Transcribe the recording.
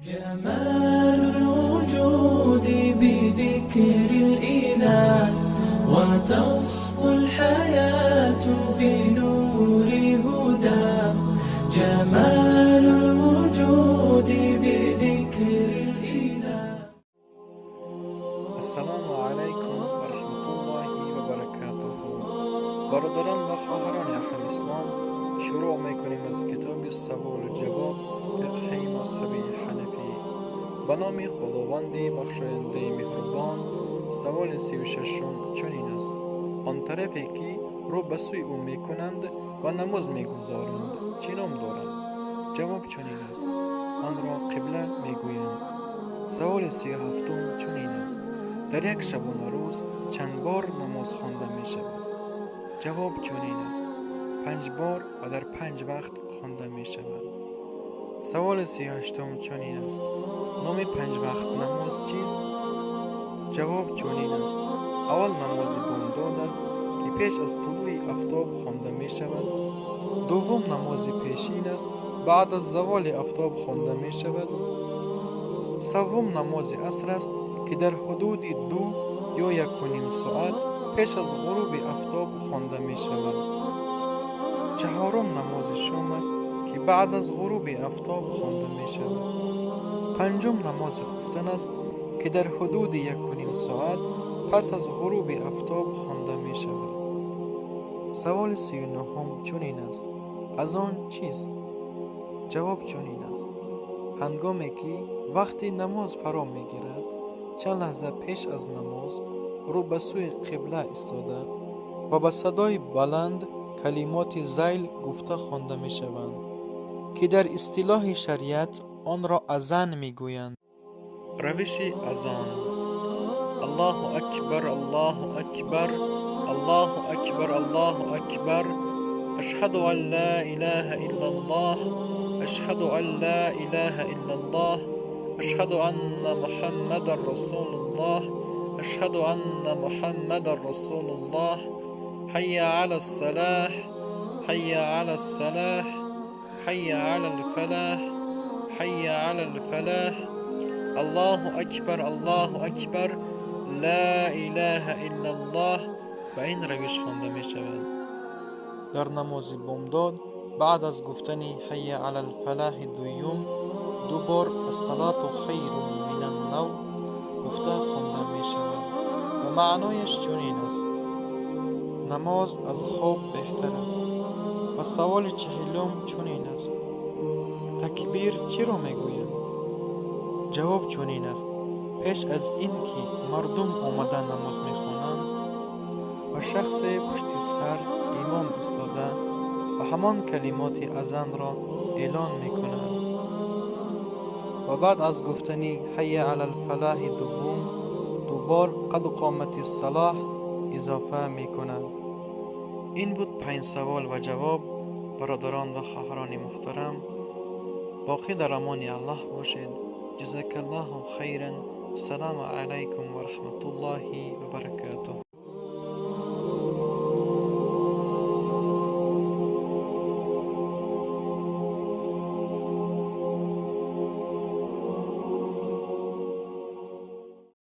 جمال الوجود بذكر الإله وتصفو الحياة بنور هدى جمال الوجود بذكر الإله. Ассалому алайкум ва раҳматуллоҳи ва баракатуҳу. Бародарон ва хоҳарони аҳли ислом, шурӯъ мекунем аз китоби саволу ҷавоб, фиқҳи мазҳаби ҳанафӣ. Ба номи Худованди бахшояндаи меҳрубон. Саволи 36-ум чунин аст: он тарафе, ки рӯ ба сӯи ӯ мекунанд ва намоз мегузоранд, чӣ ном дорад? Ҷавоб чунин аст: онро қибла мегӯянд. Саволи 37-ум чунин аст: дар як шабонарӯз чанд бор намоз хонда мешавад? Ҷавоб чунин аст: 5 бор ва дар 5 вақт хонда мешавад. Саволи 38-ум чунин аст: номи 5 вақт намоз чист? Ҷавоб чунин аст: аввал намози бомдод аст, ки пеш аз тулӯи афтоб хонда мешавад. Дуввум намози пешин аст, баъд аз заволи афтоб хонда мешавад. Севум намози аср аст, ки дар ҳудуди 2 ё 1.5 соат пеш аз ғуруби афтоб хонда мешавад. Чаҳорум намози шом аст, ки баъд аз ғуруби афтоб хонда мешавад. Панҷум намози хуфтан аст, ки дар ҳудуди 1.5 соат пас аз ғуруби афтоб хонда мешавад. Саволи 39-ум чунин аст: азон чист? Ҷавоб чунин аст: ҳангоме ки вақти намоз фаро мегирад, чанд лаҳза пеш аз намоз рӯ ба сӯи қибла истода ва ба садои баланд калимоти зайл гуфта хонда мешаванд, ки дар истилоҳи шариат онро азан мегӯянд. Равиши азон: Аллоҳу акбар, Аллоҳу акбар, Аллоҳу акбар, Аллоҳу акбар, ашҳаду ан ла илаҳа иллаллоҳ, ашҳаду ан ла илаҳа иллаллоҳ, ашҳаду анна Муҳаммадан расулуллоҳ, ашҳаду анна Муҳаммадан расулуллоҳ, ҳайя ала ссалоҳ, ҳайя ала ссалоҳ, ҳайя ала лфалоҳ, ҳайя ала лфалоҳ, Аллоҳу акбар, Аллоҳу акбар, ла илаҳа иллаллоҳ. Ба ин равиш хонда мешавад. Дар намози бомдод баъд аз гуфтани ҳайя ала лфалоҳи дуюм ду бор ассалоту хайрун минан навм гуфта хонда мешавад ва маънояш чунин аст: намоз аз хоб беҳтар аст. Ва саволи 40-ум чунин аст: такбир чиро мегӯянд? Ҷавоб чунин аст: пеш аз ин ки мардум омада намоз мехонанд ва шахсе пушти сар имом истода ва ҳамон калимоти азанро эълон мекунад ва баъд аз гуфтани ҳайя ала лфалоҳи дуввум ду бор қад қомати ссалоҳ изофа мекунад. Ин буд панҷ савол ва ҷавоб. Бародарон ва хоҳарони муҳтарам, боқӣ дар амони Аллоҳ бошед. Ҷазакаллоҳу хайран. Ассалому алайкум ва раҳматуллоҳи ва баракатуҳ.